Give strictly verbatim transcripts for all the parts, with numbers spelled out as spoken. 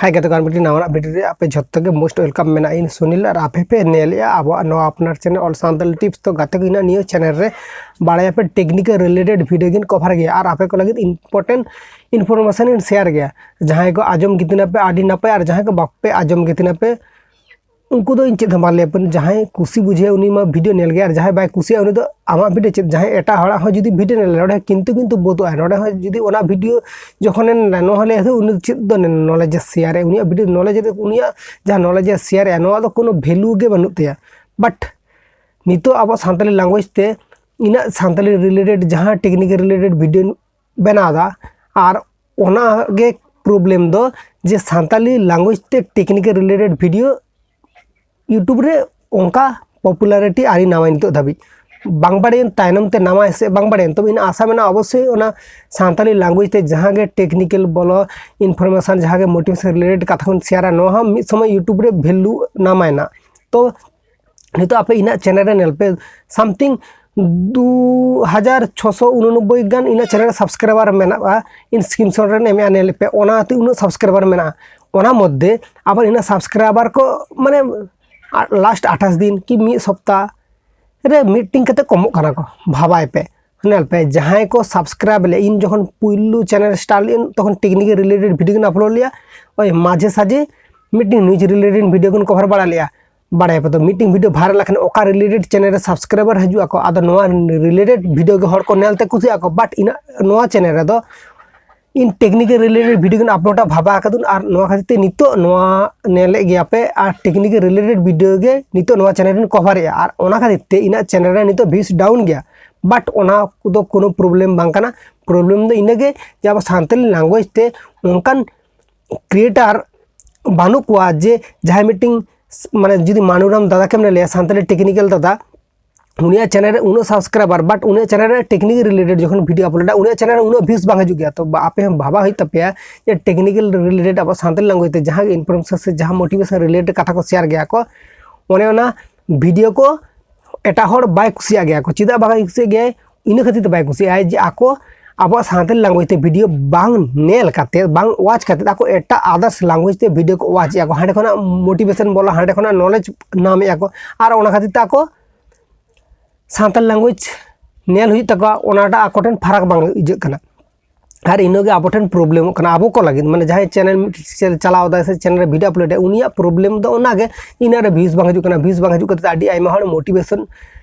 ᱦᱟᱭ ᱜᱟᱛᱮ ᱠᱚ, ᱟᱨ ᱢᱤᱫᱴᱤᱡ ᱱᱟᱣᱟᱱᱟᱜ ᱵᱷᱤᱰᱤᱭᱳ ᱨᱮ ᱟᱯᱮ ᱡᱷᱚᱛᱚ ᱜᱮ most welcome ᱢᱮᱱᱟᱜᱼᱟ᱾ ᱤᱧ ᱥᱩᱱᱤᱞ ᱟᱨ ᱟᱯᱮ ᱯᱮ ᱧᱮᱞᱮᱜᱼᱟ ᱟᱵᱚᱣᱟᱜ ᱱᱚᱣᱟ ᱟᱯᱱᱟᱨ ᱪᱮᱱᱮᱞ ᱚᱞ ᱥᱟᱱᱛᱟᱲᱤ ᱴᱤᱯᱥ᱾ ᱛᱚ ᱜᱟᱛᱮ ᱠᱚ, ᱤᱧᱟᱹᱜ ᱱᱤᱭᱟᱹ ᱪᱮᱱᱮᱞ ᱨᱮ ᱵᱟᱲᱟᱭᱟᱯᱮ ᱴᱮᱠᱱᱤᱠᱮᱞ ᱨᱤᱞᱮᱴᱮᱰ ᱵᱷᱤᱰᱤᱭᱳ ᱜᱤᱧ ᱠᱚᱵᱷᱟᱨ ᱜᱮᱭᱟ ᱟᱨ ᱟᱯᱮ ᱠᱚ ᱞᱟᱹᱜᱤᱫ ᱤᱢᱯᱚᱨᱴᱮᱱᱴ ᱤᱱᱯᱷᱚᱨᱢᱮᱥᱚᱱ ᱤᱧ ᱥᱮᱭᱟᱨ ᱜᱮᱭᱟ᱾ ᱡᱟᱦᱟᱸᱭ ᱠᱚ ᱟᱸᱡᱚᱢ ᱜᱮᱛᱤᱱᱟ ᱯᱮ ᱟᱹᱰᱤ ᱱᱟᱯᱟᱭ, ᱟᱨ ᱡᱟᱦᱟᱸᱭ ᱠᱚ ᱵᱟᱯᱮ ᱟᱸᱡᱚᱢ ᱜᱮᱛᱤᱱᱟ ᱯᱮ ᱩᱱᱠᱩ ᱫᱚ ᱤᱧ ᱪᱮᱫ ᱦᱚᱸ ᱵᱟᱝ ᱞᱟᱹᱭ ᱟᱯᱮ᱾ ᱡᱟᱦᱟᱸᱭ ᱠᱩᱥᱤ ᱵᱩᱡᱷᱟᱹᱣ ᱩᱱᱤ ᱢᱟ ᱵᱷᱤᱰᱤᱭᱳ ᱧᱮᱞ ᱜᱮᱭᱟ, ᱟᱨ ᱡᱟᱦᱟᱸᱭ ᱵᱟᱭ ᱠᱩᱥᱤᱭᱟᱜᱼᱟ ᱩᱱᱤ ᱫᱚ ᱟᱢᱟᱜ ᱵᱷᱤᱰᱤᱭᱳ ᱪᱮᱫ, ᱡᱟᱦᱟᱸᱭ ᱮᱴᱟᱜ ᱦᱚᱲᱟᱜ ᱦᱚᱸ ᱡᱩᱫᱤ ᱵᱷᱤᱰᱤᱭᱳ ᱧᱮᱞ ᱱᱚᱰᱮ ᱠᱤᱱᱛᱩ ᱠᱤᱱᱛᱩ ᱵᱚᱫᱚᱜᱼᱟᱭ᱾ ᱱᱚᱰᱮ ᱦᱚᱸ ᱡᱩᱫᱤ ᱚᱱᱟ ᱵᱷᱤᱰᱤᱭᱳ ᱡᱚᱠᱷᱚᱱᱮ ᱱᱚᱣᱟ ᱦᱚᱸ ᱞᱟᱹᱭᱟ ᱩᱱᱤ ᱪᱮᱫ ᱫᱚ ᱱᱚᱞᱮᱡᱽ ᱮ ᱥᱮᱭᱟᱨᱮ, ᱩᱱᱤᱭᱟᱜ ᱵᱷᱤᱰᱤᱭᱳ ᱱᱚᱞᱮᱡᱽ ᱨᱮ ᱩᱱᱤᱭᱟᱜ ᱡᱟᱦᱟᱸ ᱱᱚᱞᱮᱡᱽ ᱮ ᱥᱮᱭᱟᱨᱮᱜᱼᱟ ᱱᱚᱣᱟ ᱫᱚ ᱠᱳᱱᱳ ᱵᱷᱮᱞᱩ ᱜᱮ ᱵᱟᱹᱱᱩᱜ ᱛᱟᱭᱟ᱾ ᱵᱟᱴ ᱱᱤᱛᱚᱜ ᱟᱵᱚ ᱥᱟᱱᱛᱟᱲᱤ ᱞᱮᱝᱜᱩᱭᱮᱡᱽ ᱛᱮ ᱤᱱᱟᱹᱜ ᱥᱟᱱᱛᱟᱲᱤ ᱨᱤᱞᱮᱴᱮᱰ ᱡᱟᱦᱟᱸ ᱴᱮᱠᱱᱤᱠᱮᱞ ᱨᱤᱞᱮᱴᱮᱰ ᱵᱷᱤᱰᱤᱭᱳ ᱵᱮᱱᱟᱣ ᱮᱫᱟ, ᱟᱨ ᱚᱱᱟ ᱜᱮ ᱯᱨᱚᱵᱞᱮᱢ ᱫᱚ ᱡᱮ ᱥᱟᱱᱛᱟᱲᱤ ᱞᱮᱝᱜᱩᱭᱮᱡᱽ ᱛᱮ ᱴᱮᱠᱱᱤᱠᱮᱞ ᱨᱤᱞᱮᱴᱮᱰ ᱵᱷᱤᱰᱤᱭᱳ YouTube ᱨᱮ ᱚᱱᱠᱟ ᱯᱚᱯᱩᱞᱟᱨᱤᱴᱤ ᱟᱹᱣᱨᱤ ᱱᱟᱢᱟᱭ ᱱᱤᱛᱚᱜ ᱫᱷᱟᱹᱵᱤᱡ᱾ ᱵᱟᱝ ᱵᱟᱲᱟᱭᱟᱹᱧ ᱛᱟᱭᱱᱚᱢ ᱛᱮ ᱱᱟᱢᱟᱭ ᱥᱮ ᱵᱟᱝ ᱵᱟᱲᱟᱭᱟᱹᱧ, ᱛᱚᱵᱮ ᱤᱧ ᱟᱥᱟ ᱢᱮᱱᱟᱜᱼᱟ ᱚᱵᱚᱥᱥᱳᱭ ᱚᱱᱟ ᱥᱟᱱᱛᱟᱲᱤ ᱞᱮᱝᱜᱩᱭᱮᱡᱽ ᱛᱮ ᱡᱟᱦᱟᱸ ᱜᱮ ᱴᱮᱠᱱᱤᱠᱮᱞ ᱵᱚᱞᱚ, ᱤᱱᱯᱷᱚᱨᱢᱮᱥᱚᱱ, ᱡᱟᱦᱟᱸ ᱜᱮ ᱢᱳᱴᱤᱵᱷᱮᱥᱚᱱ ᱨᱤᱞᱮᱴᱮᱰ ᱠᱟᱛᱷᱟ ᱠᱚᱧ ᱥᱮᱭᱟᱨᱟ, ᱱᱚᱣᱟ ᱦᱚᱸ ᱢᱤᱫ ᱥᱚᱢᱚᱭ YouTube ᱨᱮ ᱵᱷᱮᱞᱩ ᱱᱟᱢᱟᱭ ᱱᱟ᱾ ᱛᱚ ᱱᱤᱛᱚᱜ ᱟᱯᱮ ᱤᱧᱟᱹᱜ ᱪᱮᱱᱮᱞ ᱨᱮ ᱧᱮᱞ ᱯᱮ, ᱥᱟᱢᱛᱷᱤᱝ ᱫᱩ ᱦᱟᱡᱟᱨ ᱪᱷᱚᱥᱚ ᱩᱱᱩᱱᱚᱵᱵᱳᱭ ᱜᱟᱱ ᱤᱧᱟᱹᱜ ᱪᱮᱱᱮᱞ ᱨᱮ ᱥᱟᱵᱥᱠᱨᱟᱭᱵᱟᱨ ᱢᱮᱱᱟᱜᱼᱟ᱾ ᱤᱧ ᱥᱠᱨᱤᱱᱥᱚᱴ ᱨᱮ ᱮᱢᱮᱜᱼᱟ, ᱧᱮᱞ ᱯᱮ, ᱚᱱᱟᱛᱮ ᱩᱱᱟᱹᱜ ᱥᱟᱵᱥᱠᱨᱟᱭᱵᱟᱨ ᱢᱮᱱᱟᱜᱼᱟ᱾ ᱚᱱᱟ ᱢᱚᱫᱽᱫᱷᱮ ᱟᱵᱟᱨ ᱤᱱᱟᱹᱜ ᱥᱟᱵᱥᱠᱨᱟᱭᱵᱟᱨ ᱠᱚ ᱢᱟᱱᱮ ᱞᱟᱥᱴ ᱟᱴᱷᱟᱥ ᱫᱤᱱ ᱠᱤ ᱢᱤᱫ ᱥᱚᱯᱛᱟ ᱨᱮ ᱢᱤᱫᱴᱤᱝ ᱠᱟᱛᱮ ᱠᱚᱢᱚᱜ ᱠᱟᱱᱟ ᱠᱚ᱾ ᱵᱷᱟᱵᱟᱭ ᱯᱮ, ᱧᱮᱞ ᱯᱮ, ᱡᱟᱦᱟᱸᱭ ᱠᱚ ᱥᱟᱵᱥᱠᱨᱟᱭᱤᱵ ᱞᱮᱫ, ᱤᱧ ᱡᱚᱠᱷᱚᱱ ᱯᱩᱭᱞᱩ ᱪᱮᱱᱮᱞ ᱥᱴᱟᱨᱴ ᱞᱮᱫ ᱛᱚᱠᱷᱚᱱ ᱴᱮᱠᱱᱤᱠᱮᱞ ᱨᱤᱞᱮᱴᱮᱰ ᱵᱷᱤᱰᱤᱭᱳ ᱜᱤᱧ ᱟᱯᱞᱳᱰ ᱞᱮᱫᱼᱟ᱾ ᱳᱭ ᱢᱟᱡᱷᱮ ᱥᱟᱡᱷᱮ ᱢᱤᱫᱴᱤᱝ ᱱᱤᱭᱩᱡᱽ ᱨᱤᱞᱮᱴᱮᱰ ᱵᱷᱤᱰᱤᱭᱳ ᱜᱤᱧ ᱠᱚᱵᱷᱟᱨ ᱵᱟᱲᱟ ᱞᱮᱫᱼᱟ᱾ ᱵᱟᱲᱟᱭ ᱯᱮ ᱛᱚ, ᱢᱤᱫᱴᱤᱝ ᱵᱷᱤᱰᱤᱭᱳ ᱵᱷᱟᱭᱨᱟᱞ ᱞᱮᱠᱷᱟᱱ ᱚᱠᱟ ᱨᱤᱞᱮᱴᱮᱰ ᱪᱮᱱᱮᱞ ᱨᱮ ᱥᱟᱵᱥᱠᱨᱟᱭᱵᱟᱨ ᱦᱤᱡᱩᱜ ᱟᱠᱚ, ᱟᱫᱚ ᱱᱚᱣᱟ ᱨᱤᱞᱮᱴᱮᱰ ᱵᱷᱤᱰᱤᱭᱳ ᱜᱮ ᱦᱚᱲ ᱠᱚ ᱧᱮᱞ ᱛᱮ ᱠᱩᱥᱤᱜ ᱟᱠᱚ᱾ ᱵᱟᱴ ᱤᱱᱟᱹ ᱱᱚᱣᱟ ᱪᱮᱱᱮᱞ ᱨᱮᱫᱚ ᱤᱧ ᱴᱮᱠᱱᱤᱠᱮᱞ ᱨᱤᱞᱮᱴᱮᱰ ᱵᱷᱤᱰᱤᱭᱳ ᱜᱤᱧ ᱟᱯᱞᱳᱰᱟ ᱵᱷᱟᱵᱟ ᱟᱠᱟᱫᱩᱧ, ᱟᱨ ᱱᱚᱣᱟ ᱠᱷᱟᱹᱛᱤᱨ ᱛᱮ ᱱᱤᱛᱚᱜ ᱱᱚᱣᱟ ᱧᱮᱞᱮᱫ ᱜᱮᱭᱟ ᱯᱮ, ᱟᱨ ᱴᱮᱠᱱᱤᱠᱮᱞ ᱨᱤᱞᱮᱴᱮᱰ ᱵᱷᱤᱰᱤᱭᱳ ᱜᱮ ᱱᱤᱛᱚᱜ ᱱᱚᱣᱟ ᱪᱮᱱᱮᱞ ᱨᱮᱧ ᱠᱚᱵᱷᱟᱨᱮᱜᱼᱟ, ᱟᱨ ᱚᱱᱟ ᱠᱷᱟᱹᱛᱤᱨ ᱛᱮ ᱤᱧᱟᱹᱜ ᱪᱮᱱᱮᱞ ᱨᱮ ᱱᱤᱛᱚᱜ ᱵᱷᱤᱭᱩᱥ ᱰᱟᱣᱩᱱ ᱜᱮᱭᱟ᱾ ᱵᱟᱴ ᱚᱱᱟ ᱠᱚᱫᱚ ᱠᱳᱱᱳ ᱯᱨᱚᱵᱞᱮᱢ ᱵᱟᱝ ᱠᱟᱱᱟ᱾ ᱯᱨᱚᱵᱞᱮᱢ ᱫᱚ ᱤᱱᱟᱹᱜᱮ ᱡᱮ ᱟᱵᱚ ᱥᱟᱱᱛᱟᱲᱤ ᱞᱮᱝᱜᱩᱭᱮᱡᱽ ᱛᱮ ᱚᱱᱠᱟᱱ ᱠᱨᱤᱭᱮᱴᱟᱨ ᱵᱟᱹᱱᱩᱜ ᱠᱚᱣᱟ ᱡᱮ ᱡᱟᱦᱟᱸᱭ ᱢᱤᱫᱴᱤᱝ ᱢᱟᱱᱮ ᱡᱩᱫᱤ ᱢᱟᱱᱩᱨᱟᱢ ᱫᱟᱫᱟ ᱠᱮᱢ ᱞᱟᱹᱭᱟ ᱥᱟᱱᱛᱟᱲᱤ ᱴᱮᱠᱱᱤᱠᱮᱞ ᱫᱟᱫᱟ, ᱩᱱᱤᱭᱟᱜ ᱪᱮᱱᱮᱞ ᱨᱮ ᱩᱱᱟᱹᱜ ᱥᱟᱵᱥᱠᱨᱟᱭᱵᱟᱨ, ᱵᱟᱴ ᱩᱱᱤᱭᱟᱜ ᱪᱮᱱᱮᱞ ᱨᱮ ᱴᱮᱠᱱᱤᱠ ᱨᱤᱞᱮᱴᱮᱰ ᱡᱚᱠᱷᱚᱱ ᱵᱷᱤᱰᱤᱭᱳ ᱟᱯᱞᱳᱰᱟ ᱩᱱᱤᱭᱟᱜ ᱪᱮᱱᱮᱞ ᱨᱮ ᱩᱱᱟᱹᱜ ᱵᱷᱤᱭᱩᱥ ᱵᱟᱝ ᱦᱤᱡᱩᱜ ᱜᱮᱭᱟ᱾ ᱛᱚ ᱵᱟ-, ᱟᱯᱮ ᱦᱚᱸ ᱵᱷᱟᱵᱟ ᱦᱩᱭᱩᱜ ᱛᱟᱯᱮᱭᱟ ᱡᱮ ᱴᱮᱠᱱᱤᱠᱮᱞ ᱨᱤᱞᱮᱴᱮᱰ ᱟᱵᱚ ᱥᱟᱱᱛᱟᱲᱤ ᱞᱮᱝᱜᱩᱭᱮᱡᱽ ᱛᱮ ᱡᱟᱦᱟᱸ ᱜᱮ ᱤᱱᱯᱷᱚᱨᱢᱮᱥᱚᱱ ᱥᱮ ᱡᱟᱦᱟᱸ ᱢᱳᱴᱤᱵᱷᱮᱥᱚᱱ ᱨᱤᱞᱮᱴᱮᱰ ᱠᱟᱛᱷᱟ ᱠᱚ ᱥᱮᱭᱟᱨ ᱜᱮᱭᱟ ᱠᱚ, ᱚᱱᱮ ᱚᱱᱟ ᱵᱷᱤᱰᱤᱭᱳ ᱠᱚ ᱮᱴᱟᱜ ᱦᱚᱲ ᱵᱟᱭ ᱠᱩᱥᱤᱭᱟᱜ ᱜᱮᱭᱟ ᱠᱚ᱾ ᱪᱮᱫᱟᱜ ᱵᱟᱭ ᱠᱩᱥᱤᱭᱟᱜ ᱜᱮᱭᱟᱭ? ᱤᱱᱟᱹ ᱠᱷᱟᱹᱛᱤᱨ ᱛᱮ ᱵᱟᱭ ᱠᱩᱥᱤᱭᱟᱜᱼᱟᱭ ᱡᱮ ᱟᱠᱚ ᱟᱵᱚᱣᱟᱜ ᱥᱟᱱᱛᱟᱲᱤ language ᱛᱮ video ᱵᱟᱝ ᱧᱮᱞ ᱠᱟᱛᱮ, ᱵᱟᱝ watch ᱠᱟᱛᱮ, ᱟᱠᱚ ᱮᱴᱟᱜ others language ᱛᱮ video ᱠᱚ watch ᱮᱫᱟ ᱠᱚ᱾ ᱦᱟᱸᱰᱮ ᱠᱷᱚᱱᱟᱜ motivation ᱵᱚᱞᱚ, ᱦᱟᱸᱰᱮ ᱠᱷᱚᱱᱟᱜ knowledge ᱧᱟᱢᱮᱫᱼᱟ ᱠᱚ, ᱟᱨ ᱚᱱᱟ ᱠᱷᱟᱹᱛᱤᱨ ᱛᱮ ᱟᱠᱚ ᱥᱟᱱᱛᱟᱲᱤ language ᱧᱮᱞ ᱦᱩᱭᱩᱜ ᱛᱟᱠᱚᱣᱟ, ᱚᱱᱟᱴᱟᱜ ᱟᱠᱚ ᱴᱷᱮᱱ ᱯᱷᱟᱨᱟᱠ ᱵᱟᱝ ᱤᱡᱟᱹᱜ ᱠᱟᱱᱟ᱾ ᱟᱨ ᱤᱱᱟᱹᱜᱮ ᱟᱵᱚ ᱴᱷᱮᱱ problemᱚᱜ ᱠᱟᱱᱟ, ᱟᱵᱚ ᱠᱚ ᱞᱟᱹᱜᱤᱫ, ᱢᱟᱱᱮ ᱡᱟᱦᱟᱸᱭ channel ᱢᱤᱫᱴᱤᱡ ᱪᱟᱞᱟᱣ ᱮᱫᱟᱭ ᱥᱮ channel ᱨᱮ video upload ᱮᱫᱟᱭ, ᱩᱱᱤᱭᱟᱜ problem ᱫᱚ ᱚᱱᱟᱜᱮ, ᱤᱱᱟᱹ ᱨᱮ views ᱵᱟᱝ ᱦᱤᱡᱩᱜ ᱠᱟᱱᱟ, views ᱵᱟᱝ ᱦᱤᱡᱩᱜ ᱠᱟᱱᱟ, ᱟᱹᱰᱤ ᱟᱭᱢᱟ ᱦᱚᱲ motivation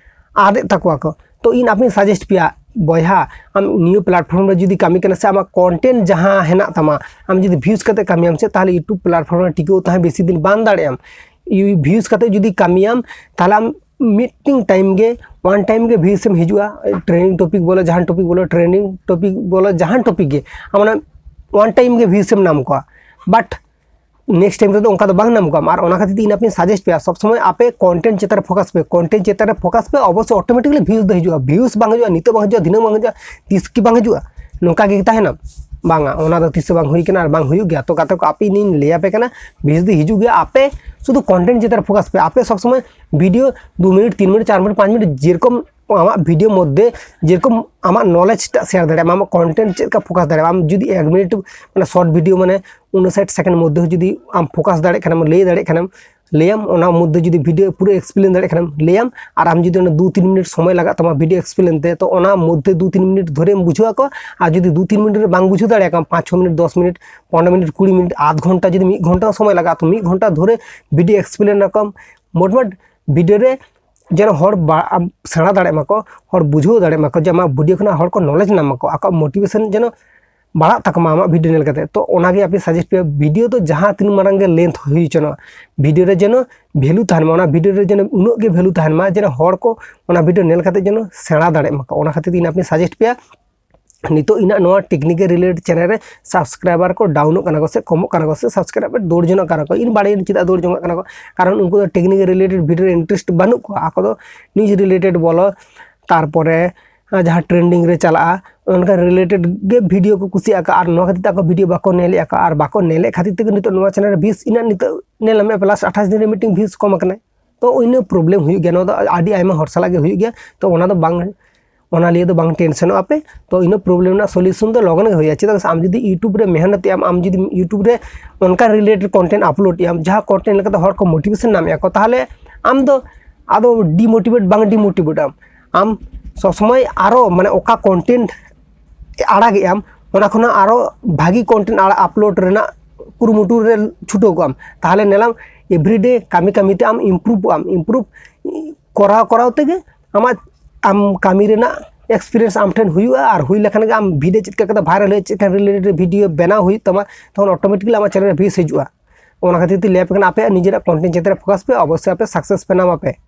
ᱟᱫᱮᱜ ᱛᱟᱠᱚᱣᱟ ᱠᱚ᱾ ᱛᱚ ᱤᱧ ᱟᱯᱮᱧ suggest ᱯᱮᱭᱟ ᱵᱚᱭᱦᱟ, ᱟᱢ new platform ᱨᱮ ᱡᱩᱫᱤ ᱠᱟᱹᱢᱤ ᱠᱟᱱᱟ ᱥᱮ, ᱟᱢᱟᱜ content ᱡᱟᱦᱟᱸ ᱦᱮᱱᱟᱜ ᱛᱟᱢᱟ, ᱟᱢ ᱡᱩᱫᱤ views ᱠᱟᱛᱮ ᱠᱟᱹᱢᱤᱭᱟᱢ ᱥᱮ, ᱛᱟᱦᱚᱞᱮ YouTube platform ᱨᱮ ᱴᱤᱠᱟᱹᱣ ᱛᱟᱦᱮᱸ ᱵᱮᱥᱤ ᱫᱤᱱ ᱵᱟᱝ ᱫᱟᱲᱮᱭᱟᱜ ᱟᱢ᱾ Views ᱠᱟᱛᱮ ᱡᱩᱫᱤ ᱠᱟᱹᱢᱤᱭᱟᱢ, ᱛᱟᱦᱚᱞᱮ ᱟᱢ ᱢᱤᱫᱴᱤᱝ time ᱜᱮ, one time ᱜᱮ views ᱮᱢ ᱦᱤᱡᱩᱜᱼᱟ᱾ Trending topic ᱵᱚᱞᱚ, ᱡᱟᱦᱟᱱ topic ᱵᱚᱞᱚ, trending topic ᱵᱚᱞᱚ, ᱡᱟᱦᱟᱱ topic ᱜᱮ, ᱟᱢ ᱚᱱᱟ one time ᱜᱮ views ᱮᱢ ᱧᱟᱢ ᱠᱚᱣᱟ᱾ But next time ᱨᱮᱫᱚ ᱚᱱᱠᱟ ᱫᱚ ᱵᱟᱝ ᱧᱟᱢ ᱠᱚᱣᱟ᱾ ᱟᱨ ᱚᱱᱟ ᱠᱷᱟᱹᱛᱤᱨ ᱛᱮ ᱤᱧ ᱟᱯᱮᱧ suggest ᱯᱮᱭᱟ, ᱥᱚᱵᱽ ᱥᱚᱢᱚᱭ ᱟᱯᱮ content ᱪᱮᱛᱟᱱ ᱨᱮ focus ᱯᱮ, content ᱪᱮᱛᱟᱱ ᱨᱮ focus ᱯᱮ, ᱚᱵᱚᱥᱥᱳᱭ automatically views ᱫᱚ ᱦᱤᱡᱩᱜᱼᱟ᱾ Views ᱵᱟᱝ ᱦᱤᱡᱩᱜᱼᱟ, ᱱᱤᱛᱚᱜ ᱵᱟᱝ ᱦᱤᱡᱩᱜᱼᱟ, ᱫᱷᱤᱱᱟᱹᱝ ᱵᱟᱝ ᱦᱤᱡᱩᱜᱼᱟ, ᱛᱤᱥ ᱜᱮ ᱵᱟᱝ ᱦᱤᱡᱩᱜᱼᱟ, ᱱᱚᱝᱠᱟ ᱜᱮ ᱛᱟᱦᱮᱱᱟ? ᱵᱟᱝᱟ, ᱚᱱᱟ ᱫᱚ ᱛᱤᱥ ᱦᱚᱸ ᱵᱟᱝ ᱦᱩᱭ ᱠᱟᱱᱟ ᱟᱨ ᱵᱟᱝ ᱦᱩᱭᱩᱜ ᱜᱮᱭᱟ᱾ ᱛᱚ ᱜᱟᱛᱮ ᱠᱚ, ᱟᱯᱮ ᱤᱧᱤᱧ ᱞᱟᱹᱭ ᱟᱯᱮ ᱠᱟᱱᱟ, views ᱫᱚ ᱦᱤᱡᱩᱜ ᱜᱮᱭᱟ᱾ ᱟᱯᱮ ᱥᱩᱫᱷᱩ content ᱪᱮᱛᱟᱱ ᱨᱮ focus ᱯᱮ, ᱟᱯᱮ ᱥᱚᱵᱽ ᱥᱚᱢᱚᱭ video ᱫᱩ ᱢᱤᱱᱤᱴ, ᱛᱤᱱ ᱢᱤᱱᱤᱴ, ᱪᱟᱨ ᱢᱤᱱᱤᱴ, ᱯᱟᱸᱪ ᱢᱤᱱᱤᱴ, ᱡᱮᱨᱚᱠᱚᱢ ᱟᱢᱟᱜ video ᱢᱚᱫᱽᱫᱷᱮ ᱡᱮᱨᱚᱠᱚᱢ ᱟᱢᱟᱜ knowledge ᱴᱟᱜ share ᱫᱟᱲᱮᱭᱟᱜ ᱟᱢ, ᱟᱢᱟᱜ content ᱪᱮᱫ ᱞᱮᱠᱟ focus ᱫᱟᱲᱮᱭᱟᱜ ᱟᱢ᱾ ᱟᱢ ᱡᱩᱫᱤ ᱮᱠ ᱢᱤᱱᱤᱴ, ᱢᱟᱱᱮ short video ᱢᱟᱱᱮ ᱩᱱᱟᱹᱜ ᱥᱟᱴ second ᱢᱚᱫᱽᱫᱷᱮ ᱡᱩᱫᱤ ᱟᱢ focus ᱫᱟᱲᱮᱭᱟᱜ ᱠᱷᱟᱱᱮᱢ, ᱞᱟᱹᱭ ᱫᱟᱲᱮᱭᱟᱜ ᱠᱷᱟᱱᱮᱢ, ᱞᱟᱹᱭᱟᱢ, ᱚᱱᱟ ᱢᱚᱫᱽᱫᱷᱮ ᱡᱩᱫᱤ video ᱯᱩᱨᱟᱹ explain ᱫᱟᱲᱮᱭᱟᱜ ᱠᱷᱟᱱᱮᱢ, ᱞᱟᱹᱭᱟᱢ, ᱟᱨ ᱟᱢ ᱡᱩᱫᱤ ᱚᱱᱟ ᱫᱩ ᱛᱤᱱ ᱢᱤᱱᱤᱴ ᱥᱚᱢᱚᱭ ᱞᱟᱜᱟᱜ ᱛᱟᱢᱟ video explain ᱛᱮ, ᱛᱚ ᱚᱱᱟ ᱢᱚᱫᱽᱫᱷᱮ ᱫᱩ ᱛᱤᱱ ᱢᱤᱱᱤᱴ ᱫᱷᱚᱨᱮᱢ ᱵᱩᱡᱷᱟᱹᱣ ᱟᱠᱚ᱾ ᱟᱨ ᱡᱩᱫᱤ ᱫᱩ ᱛᱤᱱ ᱢᱤᱱᱤᱴ ᱨᱮ ᱵᱟᱝ ᱵᱩᱡᱷᱟᱹᱣ ᱫᱟᱲᱮᱭᱟᱜ ᱠᱟᱱᱟ, ᱯᱟᱸᱪ ᱪᱷᱚ ᱢᱤᱱᱤᱴ, ᱫᱚᱥ ᱢᱤᱱᱤᱴ, ᱯᱚᱱᱨᱚ ᱢᱤᱱᱤᱴ, ᱠᱩᱲᱤ ᱢᱤᱱᱤᱴ, ᱟᱫᱷ ᱜᱷᱚᱱᱴᱟ, ᱡᱩᱫᱤ ᱢᱤᱫ ᱜᱷᱚᱱᱴᱟ ᱥᱚᱢᱚᱭ ᱞᱟᱜᱟᱜᱼᱟ, ᱛᱚ ᱢᱤᱫ ᱜᱷᱚᱱᱴᱟ ᱫᱷᱚᱨᱮ video explain ᱟᱠᱚᱢ, ᱢᱚᱴᱟᱢᱩᱴᱤ video ᱨᱮ ᱡᱮᱱᱚ ᱦᱚᱲ ᱵᱟ-, ᱟᱢ ᱥᱮᱬᱟ ᱫᱟᱲᱮᱭᱟᱜ ᱢᱟᱠᱚ, ᱦᱚᱲ ᱵᱩᱡᱷᱟᱹᱣ ᱫᱟᱲᱮᱭᱟᱜ ᱢᱟᱠᱚ, ᱡᱮ ᱟᱢᱟᱜ video ᱠᱷᱚᱱᱟᱜ ᱦᱚᱲ ᱠᱚ knowledge ᱧᱟᱢ ᱢᱟᱠᱚ, ᱟᱠᱚᱣᱟᱜ motivation ᱡᱮᱱᱚ ᱵᱟᱲᱦᱟᱜ ᱛᱟᱠᱚ ᱢᱟ ᱟᱢᱟᱜ video ᱧᱮᱞ ᱠᱟᱛᱮ᱾ ᱛᱚ ᱚᱱᱟᱜᱮ ᱟᱯᱮ suggest ᱯᱮᱭᱟ, video ᱫᱚ ᱡᱟᱦᱟᱸ ᱛᱤᱱ ᱢᱟᱨᱟᱝ ᱜᱮ length ᱦᱩᱭ ᱦᱚᱪᱚᱱᱚᱜ, video ᱨᱮ ᱡᱮᱱᱚ value ᱛᱟᱦᱮᱱ ᱢᱟ, ᱚᱱᱟ video ᱨᱮ ᱡᱮᱱᱚ ᱩᱱᱟᱹᱜ ᱜᱮ value ᱛᱟᱦᱮᱱ ᱢᱟ, ᱡᱮᱱᱚ ᱦᱚᱲ ᱠᱚ ᱚᱱᱟ video ᱧᱮᱞ ᱠᱟᱛᱮ ᱡᱮᱱᱚ ᱥᱮᱬᱟ ᱫᱟᱲᱮᱭᱟᱜ ᱢᱟᱠᱚ᱾ ᱚᱱᱟ ᱠᱷᱟᱹᱛᱤᱨ ᱛᱮ ᱤᱧ ᱟᱯᱮ suggest ᱯᱮᱭᱟ, ᱱᱤᱛᱚᱜ ᱤᱧᱟᱹᱜ ᱱᱚᱣᱟ technical related channel ᱨᱮ subscriber ᱠᱚ downᱚᱜ ᱠᱟᱱᱟ ᱠᱚ ᱥᱮ ᱠᱚᱢᱚᱜ ᱠᱟᱱᱟ ᱠᱚ ᱥᱮ subscriber ᱫᱟᱹᱲ ᱡᱚᱱᱚᱜ ᱠᱟᱱᱟ ᱠᱚ, ᱤᱧ ᱵᱟᱲᱟᱭᱟᱹᱧ ᱪᱮᱫᱟᱜ ᱫᱟᱹᱲ ᱡᱚᱱᱚᱜ ᱠᱟᱱᱟ ᱠᱚ, ᱠᱟᱨᱚᱱ ᱩᱱᱠᱩ ᱫᱚ technical related video ᱨᱮ interest ᱵᱟᱹᱱᱩᱜ ᱠᱚᱣᱟ᱾ ᱟᱠᱚ ᱫᱚ news related ᱵᱚᱞᱚ, ᱛᱟᱨᱯᱚᱨᱮ ᱡᱟᱦᱟᱸ trending ᱨᱮ ᱪᱟᱞᱟᱜᱼᱟ ᱚᱱᱠᱟ related ᱜᱮ video ᱠᱚ ᱠᱩᱥᱤᱭᱟᱜᱼᱟ ᱠᱚ, ᱟᱨ ᱱᱚᱣᱟ ᱠᱷᱟᱹᱛᱤᱨ ᱛᱮ ᱟᱠᱚ video ᱵᱟᱠᱚ ᱧᱮᱞᱮᱫᱼᱟ ᱠᱚ, ᱟᱨ ᱵᱟᱠᱚ ᱧᱮᱞᱮᱫ ᱠᱷᱟᱹᱛᱤᱨ ᱛᱮᱜᱮ ᱱᱤᱛᱚᱜ ᱱᱚᱣᱟ channel ᱨᱮ views ᱤᱱᱟᱹᱜ ᱱᱤᱛᱚᱜ ᱧᱮᱞ ᱢᱮ plus ᱟᱴᱷᱟᱥ ᱫᱤᱱ ᱨᱮ ᱢᱤᱫᱴᱮᱱ views ᱠᱚᱢ ᱟᱠᱟᱱᱟᱭ᱾ ᱛᱚ ᱤᱱᱟᱹ problem ᱦᱩᱭᱩᱜ ᱜᱮᱭᱟ, ᱱᱚᱣᱟ ᱫᱚ ᱟᱹᱰᱤ ᱟᱭᱢᱟ ᱦᱚᱲ ᱥᱟᱞᱟᱜ ᱜᱮ ᱦᱩᱭᱩᱜ ᱜᱮᱭᱟ᱾ ᱛᱚ ᱚᱱᱟ ᱫᱚ ᱵᱟᱝ ᱚᱱᱟ ᱞᱤᱭᱮ ᱫᱚ ᱵᱟᱝ ᱴᱮᱱᱥᱚᱱᱚᱜ ᱟᱯᱮ᱾ ᱛᱚ ᱤᱱᱟᱹ ᱯᱨᱚᱵᱞᱮᱢ ᱨᱮᱱᱟᱜ ᱥᱚᱞᱤᱭᱩᱥᱚᱱ ᱫᱚ ᱞᱚᱜᱚᱱ ᱜᱮ ᱦᱩᱭᱩᱜᱼᱟ᱾ ᱪᱮᱫᱟᱜ ᱥᱮ ᱟᱢ ᱡᱩᱫᱤ YouTube ᱨᱮ ᱢᱮᱦᱱᱚᱛ ᱮᱫ ᱟᱢ, ᱟᱢ ᱡᱩᱫᱤ YouTube ᱨᱮ ᱚᱱᱠᱟ ᱨᱤᱞᱮᱴᱮᱰ ᱠᱚᱱᱴᱮᱱᱴ ᱟᱯᱞᱳᱰ ᱮᱫ ᱟᱢ ᱡᱟᱦᱟᱸ ᱠᱚᱱᱴᱮᱱᱴ ᱞᱮᱠᱟᱛᱮ ᱦᱚᱲ ᱠᱚ ᱢᱳᱴᱤᱵᱷᱮᱥᱚᱱ ᱧᱟᱢᱮᱫᱼᱟ ᱠᱚ, ᱛᱟᱦᱚᱞᱮ ᱟᱢ ᱫᱚ ᱟᱫᱚ ᱰᱤᱢᱳᱴᱤᱵᱷᱮᱴ ᱵᱟᱝ ᱰᱤᱢᱳᱴᱤᱵᱷᱮᱴ ᱟᱢ᱾ ᱟᱢ ᱥᱚᱵᱽ ᱥᱚᱢᱚᱭ ᱟᱨᱚ ᱢᱟᱱᱮ ᱚᱠᱟ ᱠᱚᱱᱴᱮᱱᱴ ᱟᱲᱟᱜᱮᱫ ᱟᱢ ᱚᱱᱟ ᱠᱷᱚᱱᱟᱜ ᱟᱨᱚ ᱵᱷᱟᱹᱜᱤ ᱠᱚᱱᱴᱮᱱᱴ ᱟᱲᱟᱜ ᱟᱯᱞᱳᱰ ᱨᱮᱱᱟᱜ ᱠᱩᱨᱩᱢᱩᱴᱩ ᱨᱮ ᱪᱷᱩᱴᱟᱹᱣ ᱠᱚᱜ ᱟᱢ᱾ ᱛᱟᱦᱚᱞᱮ ᱧᱮᱞᱟᱢ ᱮᱵᱷᱨᱤᱰᱮ ᱠᱟᱹᱢᱤ ᱠᱟᱹᱢᱤ ᱛᱮ ᱟᱢ ᱤᱢᱯᱨᱩᱵᱷᱚᱜ ᱟᱢ᱾ ᱤᱢᱯᱨᱩᱵᱷ ᱠᱚᱨᱟᱣ ᱠᱚᱨᱟᱣ ᱛᱮᱜᱮ ᱟᱢᱟᱜ ᱟᱢ ᱠᱟᱹᱢᱤ ᱨᱮᱱᱟᱜ ᱮᱠᱥᱯᱤᱨᱤᱭᱮᱱᱥ ᱟᱢ ᱴᱷᱮᱱ ᱦᱩᱭᱩᱜᱼᱟ ᱟᱨ ᱦᱩᱭ ᱞᱮᱠᱷᱟᱱ ᱜᱮ ᱟᱢ ᱵᱷᱤᱰᱤᱭᱳ ᱪᱮᱫ ᱞᱮᱠᱟ ᱠᱟᱛᱮ ᱵᱷᱟᱭᱨᱟᱞ ᱦᱩᱭᱩᱜᱼᱟ, ᱪᱮᱫ ᱞᱮᱠᱟ ᱨᱤᱞᱮᱴᱮᱰ ᱵᱷᱤᱰᱤᱭᱳ ᱵᱮᱱᱟᱣ ᱦᱩᱭᱩᱜ ᱛᱟᱢᱟ, ᱛᱚᱠᱷᱚᱱ ᱚᱴᱳᱢᱮᱴᱤᱠᱞᱤ ᱟᱢᱟᱜ ᱪᱮᱱᱮᱞ ᱨᱮ ᱵᱷᱤᱭᱩᱡᱽ ᱦᱤᱡᱩᱜᱼᱟ᱾ ᱚᱱᱟ ᱠᱷᱟᱹᱛᱤᱨ ᱛᱮ ᱞᱟᱹᱭ ᱟᱯᱮ ᱠᱟᱱᱟ ᱟᱯᱮ ᱱᱤᱡᱮᱨᱟᱜ ᱠᱚᱱᱴᱮᱱᱴ ᱪᱮᱛᱟᱱ ᱨᱮ ᱯᱷᱳᱠᱟᱥ ᱯᱮ, ᱚᱵᱚᱥᱥᱳᱭ ᱟᱯᱮ ᱥᱟᱠᱥᱮᱥ ᱯᱮ ᱧᱟᱢ ᱟᱯᱮ᱾